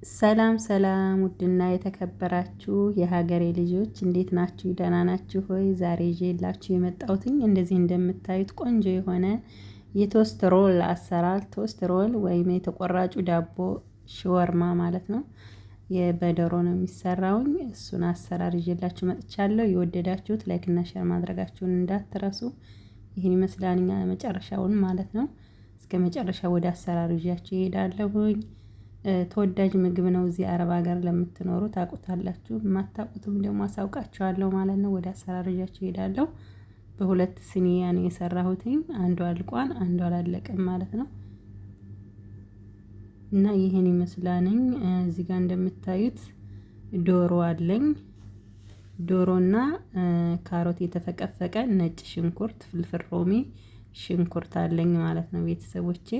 ሰላም ሰላም ውድና የተከበራችሁ የሀገሬ ልጆች እንዴት ናችሁ? ደህና ናችሁ ሆይ? ዛሬ ይዤላችሁ የመጣሁትኝ እንደዚህ እንደምታዩት ቆንጆ የሆነ የ toast roll አሰራር፣ toast roll ወይም የተቆራጩ ዳቦ ሽወርማ ማለት ነው። በዶሮ ነው የሚሰራውኝ። እሱን አሰራር ይዤላችሁ መጥቻለሁ። የወደዳችሁት like እና share ማድረጋችሁን እንዳትረሱ። ይህን ይመስላል መጨረሻውን ማለት ነው። እስከ መጨረሻ ወደ አሰራሩ ይዣችሁ እሄዳለሁኝ። ተወዳጅ ምግብ ነው። እዚህ አረብ ሀገር ለምትኖሩ ታውቁታላችሁ፣ የማታውቁትም ደግሞ አሳውቃችኋለሁ ማለት ነው። ወደ አሰራር ይዣችሁ እሄዳለሁ። በሁለት ስኒያ ነው የሰራሁትኝ። አንዷ አልቋን አንዷ አላለቀም ማለት ነው። እና ይህን ይመስላልኝ። እዚህ ጋር እንደምታዩት ዶሮ አለኝ። ዶሮና ካሮት የተፈቀፈቀ ነጭ ሽንኩርት፣ ፍልፍል ሮሚ ሽንኩርት አለኝ ማለት ነው ቤተሰቦቼ።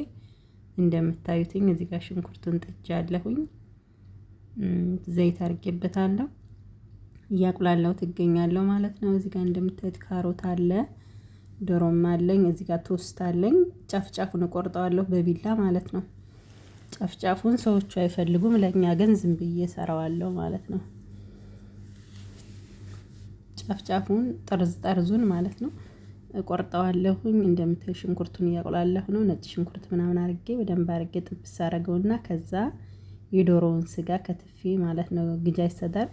እንደምታዩትኝ እዚህ ጋር ሽንኩርቱን ጥጃለሁኝ። ዘይት አድርጌበታለሁ። እያቁላላሁ ትገኛለሁ ማለት ነው። እዚህ ጋር እንደምታዩት ካሮት አለ፣ ዶሮም አለኝ። እዚህ ጋር toast አለኝ። ጫፍ ጫፉን እቆርጠዋለሁ በቢላ ማለት ነው። ጫፍ ጫፉን ሰዎቹ አይፈልጉም፣ ለእኛ ግን ዝም ብዬ ሰራዋለሁ ማለት ነው። ጫፍ ጫፉን ጠርዝ ጠርዙን ማለት ነው እቆርጠዋለሁኝ። እንደምታዩ ሽንኩርቱን እያቁላለሁ ነው። ነጭ ሽንኩርት ምናምን አርጌ በደንብ አርጌ ጥብስ አረገውና ከዛ የዶሮውን ስጋ ከትፌ ማለት ነው። ግጃይ ሰዳር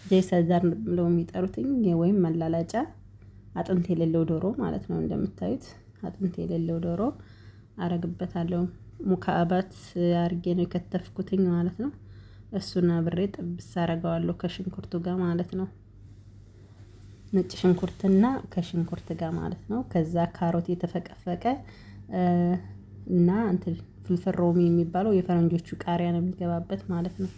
ግጃይ ሰዳር ብለው የሚጠሩትኝ ወይም መላላጫ አጥንት የሌለው ዶሮ ማለት ነው። እንደምታዩት አጥንት የሌለው ዶሮ አረግበታለሁ። ሙካአባት አርጌ ነው የከተፍኩትኝ ማለት ነው። እሱን አብሬ ጥብስ አረገዋለሁ ከሽንኩርቱ ጋር ማለት ነው። ነጭ ሽንኩርትና ከሽንኩርት ጋር ማለት ነው። ከዛ ካሮት የተፈቀፈቀ እና እንትን ፍልፍል ሮሚ የሚባለው የፈረንጆቹ ቃሪያ ነው የሚገባበት ማለት ነው።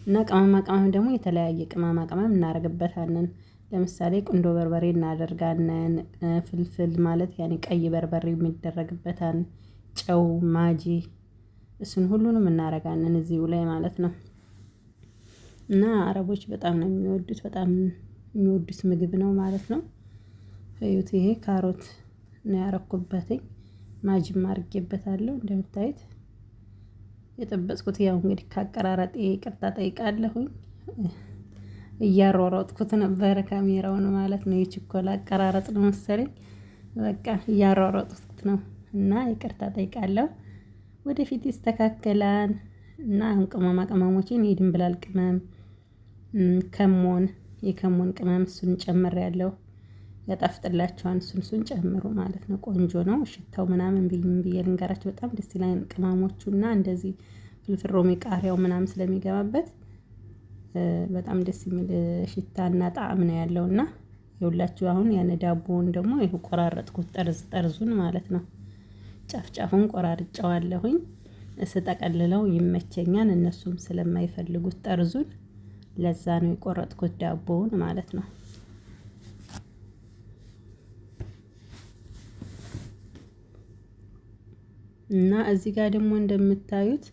እና ቅመማ ቅመም ደግሞ የተለያየ ቅመማ ቅመም እናደርግበታለን። ለምሳሌ ቁንዶ በርበሬ እናደርጋለን። ፍልፍል ማለት ያኔ ቀይ በርበሬ የሚደረግበታል። ጨው፣ ማጂ እሱን ሁሉንም እናደርጋለን እዚሁ ላይ ማለት ነው። እና አረቦች በጣም ነው የሚወዱት፣ በጣም የሚወዱት ምግብ ነው ማለት ነው። እዩት፣ ይሄ ካሮት ነው ያረኩበትኝ። ማጅም አድርጌበታለሁ እንደምታዩት የጠበስኩት። ያው እንግዲህ ካቀራረጤ ይቅርታ ጠይቃለሁኝ። እያሯሯጥኩት ነበረ ካሜራውን ማለት ነው። የችኮላ አቀራረጥ ነው መሰለኝ። በቃ እያሯሯጥኩት ነው እና ይቅርታ ጠይቃለሁ። ወደፊት ይስተካከላል። እና አሁን ቅመማ ቅመሞችን የድንብላል ቅመም፣ ከሞን፣ የከሞን ቅመም እሱን ጨምሬያለሁ። ያጣፍጥላችኋል። እሱን እሱን ጨምሩ ማለት ነው። ቆንጆ ነው ሽታው ምናምን ብዬ ልንገራችሁ በጣም ደስ ይላል። ቅመሞቹና እንደዚህ ፍልፍል ሮሚ ቃሪያው ምናምን ስለሚገባበት በጣም ደስ የሚል ሽታና ጣዕም ነው ያለው። እና ይኸውላችሁ አሁን ያን ዳቦውን ደግሞ ይኸው ቆራረጥኩት፣ ጠርዝ ጠርዙን ማለት ነው። ጫፍ ጫፉን ቆራርጨዋለሁኝ። ስጠቀልለው ይመቸኛል። እነሱም ስለማይፈልጉት ጠርዙን ለዛ ነው የቆረጥኩት ዳቦውን ማለት ነው። እና እዚህ ጋር ደግሞ እንደምታዩት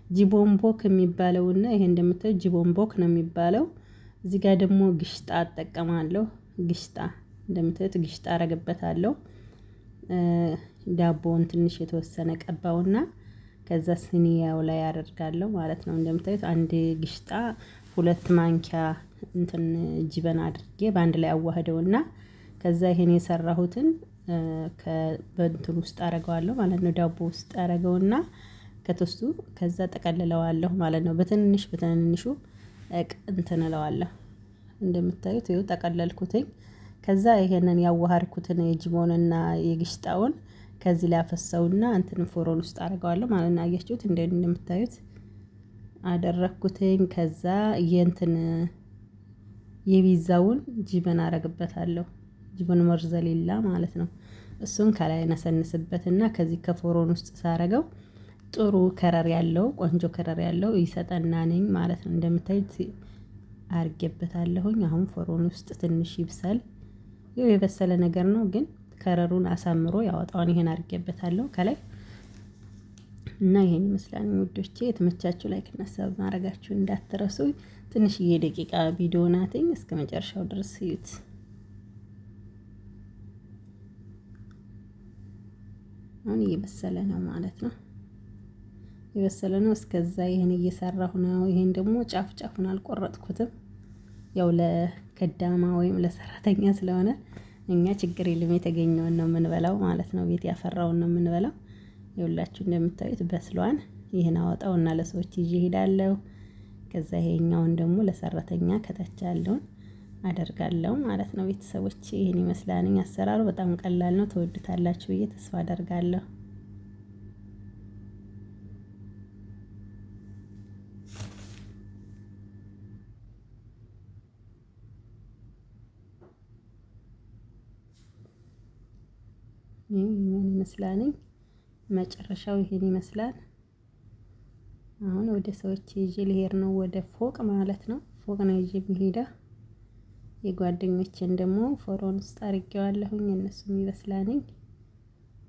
ጂቦምቦክ የሚባለውና ይሄ እንደምታዩት ጂቦምቦክ ነው የሚባለው። እዚህ ጋር ደግሞ ግሽጣ እጠቀማለሁ። ግሽጣ እንደምታዩት ግሽጣ አረግበታለሁ። ዳቦውን ትንሽ የተወሰነ ቀባውና ከዛ ስኒያው ላይ አደርጋለሁ ማለት ነው። እንደምታዩት አንድ ግሽጣ ሁለት ማንኪያ እንትን ጅበን አድርጌ በአንድ ላይ አዋህደውና ከዛ ይሄን የሰራሁትን በእንትን ውስጥ አረገዋለሁ ማለት ነው። ዳቦ ውስጥ አረገውና ከቶስቱ ከዛ ጠቀልለዋለሁ ማለት ነው። በትንንሽ በትንንሹ እንትን እለዋለሁ። እንደምታዩት ይኸው ጠቀለልኩትኝ። ከዛ ይሄንን ያዋሃድኩትን የጅቦንና የግሽጣውን ከዚህ ላይ አፈሰውና እንትን ፎሮን ውስጥ አረገዋለሁ ማለት ነው። አያችሁት እንደምታዩት አደረኩትኝ። ከዛ የእንትን የፒዛውን ጅበን አረግበታለሁ። ጅበን ሞርዘሌላ ማለት ነው። እሱን ከላይ ነሰንስበትና ከዚህ ከፎሮን ውስጥ ሳረገው ጥሩ ከረር ያለው፣ ቆንጆ ከረር ያለው ይሰጠናንኝ ማለት ነው። እንደምታዩት አርጌበታለሁኝ። አሁን ፎሮን ውስጥ ትንሽ ይብሰል። ይኸው የበሰለ ነገር ነው ግን ከረሩን አሳምሮ ያወጣውን ይሄን አርጌበታለሁ ከላይ። እና ይሄን ይመስላል ውዶቼ። የተመቻችሁ like እና sub ማድረጋችሁ እንዳትረሱ። ትንሽዬ ደቂቃ ቪዲዮ ናትኝ፣ እስከ መጨረሻው ድረስ እዩት። አሁን እየበሰለ ነው ማለት ነው። የበሰለ ነው። እስከዛ ይሄን እየሰራሁ ነው። ይሄን ደግሞ ጫፍ ጫፉን አልቆረጥኩትም። ያው ለከዳማ ወይም ለሰራተኛ ስለሆነ እኛ ችግር የለም የተገኘውን ነው የምንበላው ማለት ነው። ቤት ያፈራውን ነው የምንበላው። ይኸውላችሁ እንደምታዩት በስሏን። ይህን አወጣውና ለሰዎች ይዤ እሄዳለሁ። ከዛ ይሄኛውን ደግሞ ለሰራተኛ ከታች ያለውን አደርጋለሁ ማለት ነው። ቤተሰቦች ይህን ይመስላል አሰራሩ በጣም ቀላል ነው። ትወዱታላችሁ ብዬ ተስፋ አደርጋለሁ። ይህን ይመስላል መጨረሻው ይሄን ይመስላል። አሁን ወደ ሰዎች ይዤ ልሄድ ነው፣ ወደ ፎቅ ማለት ነው። ፎቅ ነው ይዤ የምሄደው። የጓደኞቼን ደግሞ فرن ውስጥ አድርጌዋለሁኝ እነሱም ይበስላልኝ።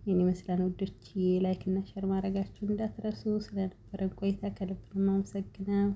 ይህን ይመስላል ውዶች፣ like እና share ማድረጋችሁ እንዳትረሱ። ስለነበረን ቆይታ ከልብ ነው የማመሰግነው።